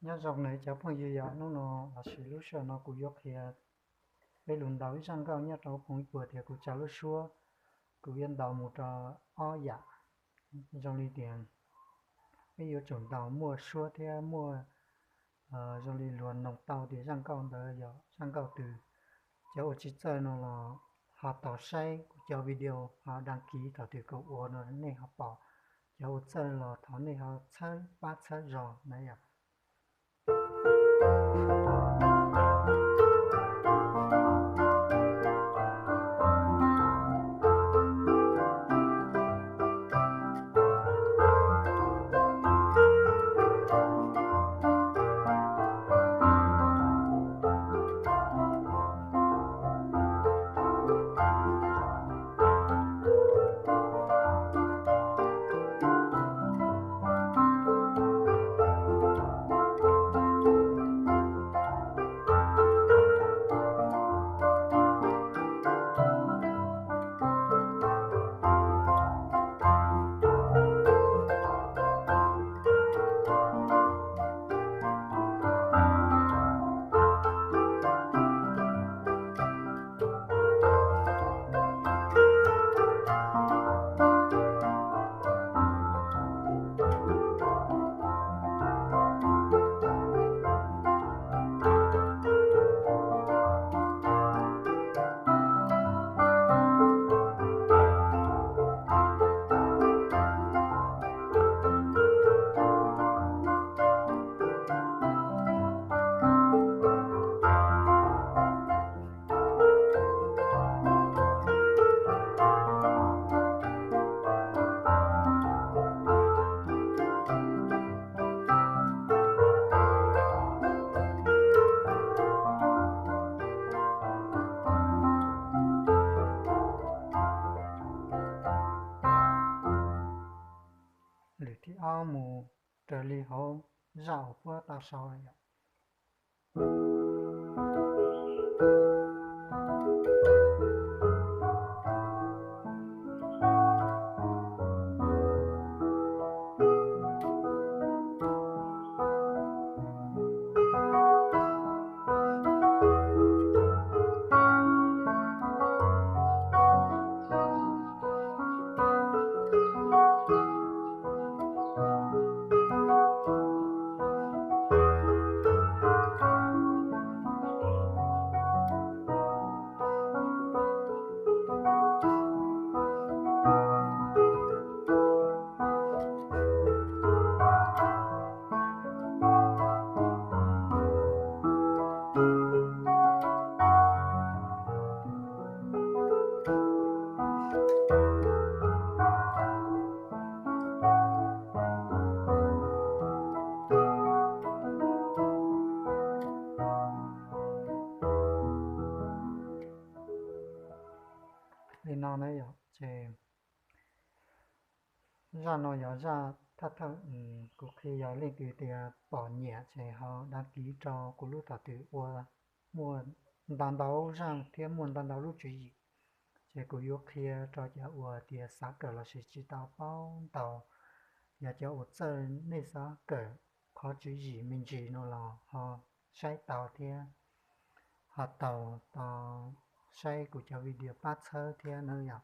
Nyob zoo nawb cov phooj ywg, yog hnub no lossis lub sij hawm no kuv yuav qhia peb lus ntaus ib zaj nkauj nyob rau phooj ywg puas tias kuv tsa lub suab, kuv yuav ntaus mus rau ob yam, zoo li tias peb yuav tsum ntaus muaj suab thiab muaj zoo li luag noog tau tias zaj nkauj ntawd yog zaj nkauj twg. Cov uas tsis txawj no los ho tos saib kuv cov video ho đăng ký thaum twg kuv ua no nej ho pom. Cov uas txawj los thov nej ho txhawb pab txhawb zog na yom. Lwm thib ob mus raws li hauv zaj uas puab tau sau lawm yom. Li no na yom, ces zaj no yog zaj thawj thawj, kuv qhia yog leej twg tias pom nyiam ces ho đăng ký rau kuv lub, thaum twg ua muaj ntau ntau zaj thiab muaj ntau ntau lub tswv yim, ces kuv yuav qhia rau cov uas tias xav kawm lossis tsis tau paub ntau. Yog cov uas txawj nej xav kawm qhov tswv yim me ntsis no los ho saib tau thiab ho taug tau saib kuv cov video pab txhawb thiab na yom.